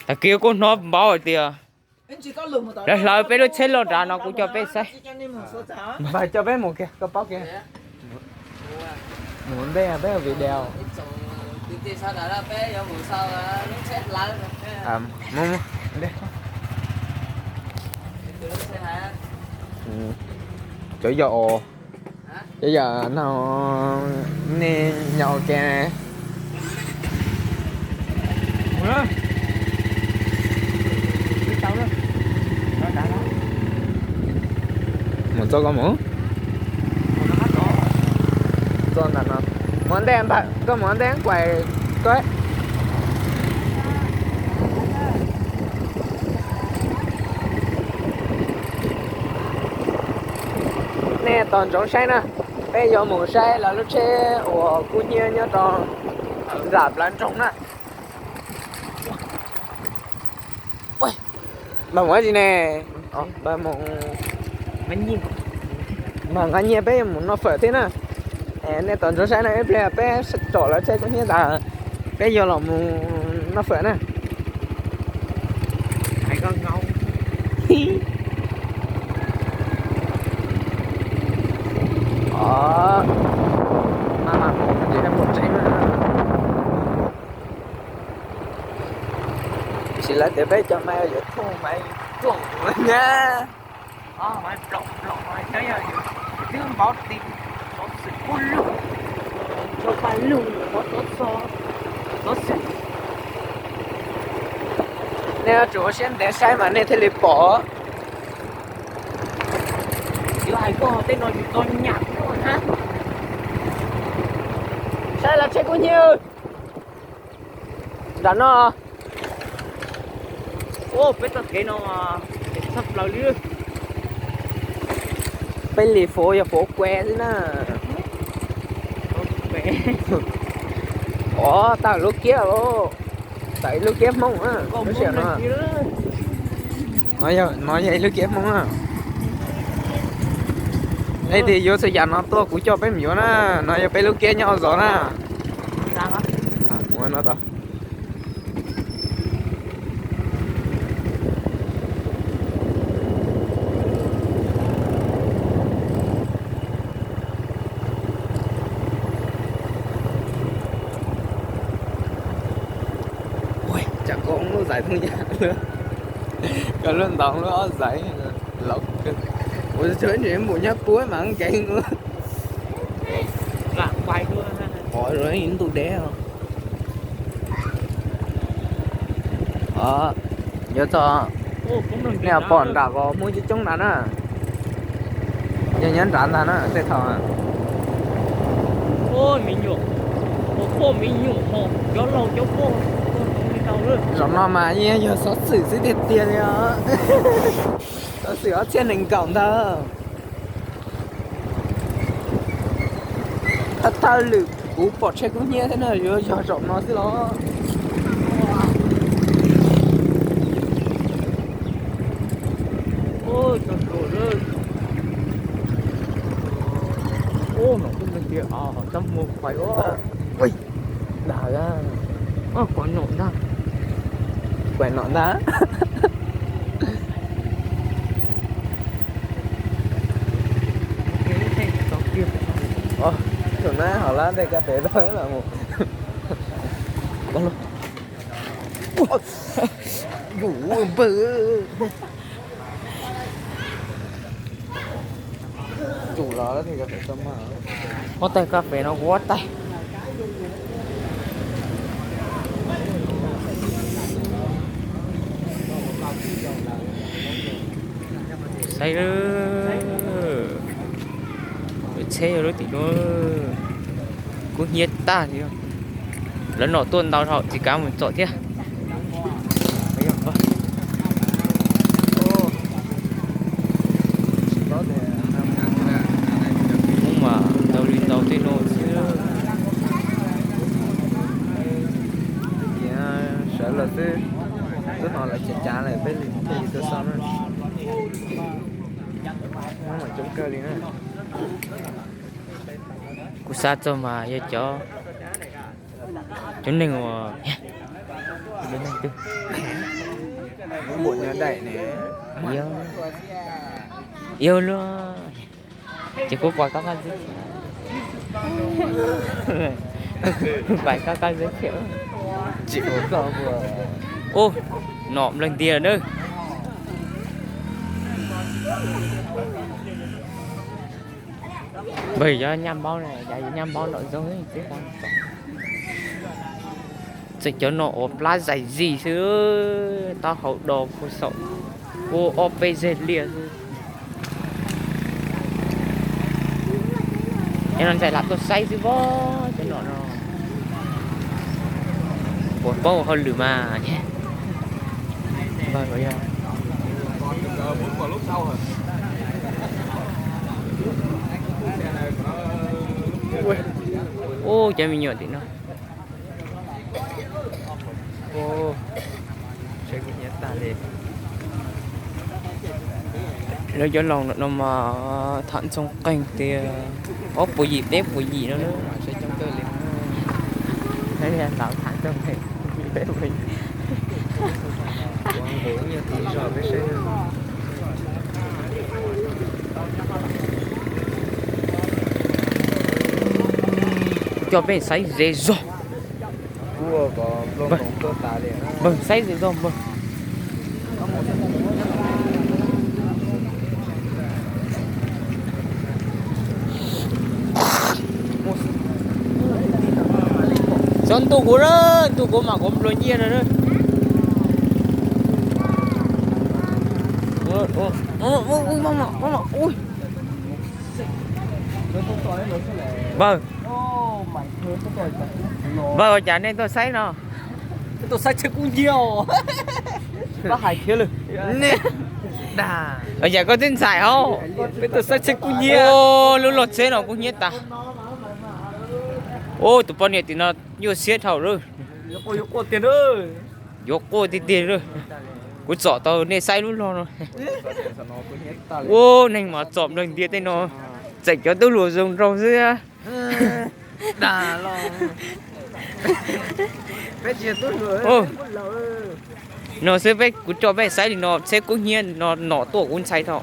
Tag kis kuj hnov npaub hais tias lawv hlawv peb lub tsheb loj nrad no, kuv coj peb saib. Coj peb mus kiag, koj paub kiag. Mus ntej peb ua video. Cov yog, cov yog no, nej nyob ua ke. Mus txoj koj mus. Txoj ntawm no. Mus ntej, koj mus ntej kuais koj. Nej tos ntsoov saib na, peb yuav mus saib lawv lub tsheb uas kub hnyiab nyob rau nram plawv nroog na. Npawg mus dab tsi ne? Npawg nqa nyiaj peb yuav mus noj fawm thiab na. Nej tos ntsoov saib na, ib pliag peb tsom lawv tsheb kub hnyiab tas, peb yuav los mus noj fawm na. Tab sis lawv tias peb cov maiv yuav thooj maiv ploom na. Twb npaub tias xov xwm kub lug, xov paj lug, xov xwm. Nej yuav tsum ua siab ntev saib mas nej thiaj li pom. Yuav hais koj tej no yus tau nyam tuaj na. Saib lawv tsheb kub hnyiab nram no. Peb txoj kev no tshaj plaws li. Peb li fuv yog fuv kue xwb na. Ov, tawm lub kiab los, tawm ib lub kiab Hmoob na, lub sij hawm no. No yog ib lub kiab Hmoob na. Nej tias yuav txhua yam no tuaj kuv coj peb mus yuav na. No yog peb lub kiab nyob zov na. Ua no tau. Tsam koj lub xaiv thooj yam, koj lub ntaus lub ob xaiv laus kawg. Ua tsuav ntsis npum nyob puab mas nkees ua. Qov ib ntu deb os. Yuav txog, nej pom nram ko Hmoob coob coob nrad na. Yog nyob nrad ntag na tej thaum. Zaum no mas yeej yog xov xwm xwb tiag tiag li os. Xov xwm ob txhiab nees nkaum ntag. Thawj thawj lwm kuv pom tsheb kub hnyiab thiab na, yuav yog zaum no xwb los. Dag, kuv nom ntag. Thaum na hauv lab tej kab pem tau los mus. Yus npawg. Huab tais kab pem no kuv huab tais. Saib, tsheb yog lub tim no, kub hnyiab tag li. Lawv nom tuaj ntau dhau tsis kav mus txom thiab. Hmoob mas ntau li ntau tej no xwb. Sawv los xwb, twb hnov lawv cav cav lawm peb li tuaj xauj na. Hmoob mas coob kawg li na. Kuv xav txog mas yog cov Cov neeg uas, cov neeg twg? Yog, yog luaj. Ces kuv pais kab kab xwb, pais kab kab xwb thiab. Ub, nom nplawg ntiag lawm na. Npawg, yog nyaj npaub na, yog nyaj npaub nraum zoov xwb. Txawm cov no uas plab zais zis xwb, taub hau do kua xaum, kua ob peb zeg liaj xwb. Cov no ntxhais lam tuaj saib xwb pob, cov no no puas paub hauj lwm mas. Ub, cov me nyuam tim no. Lawv cov laus no mas tham ntxoog qeeg tias ob puas yim peb puas yim no. Ntawd tham ntxoog qeeg peb puas yim. Coj peb saib ze zog. Npawg, saib ze zog npawg. Txhob ntuj kuv na, ntuj kuv mas kuv nplua nyiaj no na. Npawg, npawg, ua cas nej tuaj saib no? Tuaj saib tsheb kub hnyiab os. Pab hais thiab lawm. Nej dag, ua cas koj twb ntxhais hos? Peb tuaj saib tsheb kub hnyiab. Ub, lub log tsheb no kub hnyiab tas. Ub, tus poj niam tim no nyuaj siab dhau lawm. Yuav quaj tiag tiag. Kuv tsom tau nej saib lub log no. Ub, neeg mas txom nplawg ntiag tej no, tseem cov tub hluas zoo nraug xwb. No xwb peb, kuv coj peb saib li no, tsheb kub hnyiab no nom tuaj kuv ntxhais tho.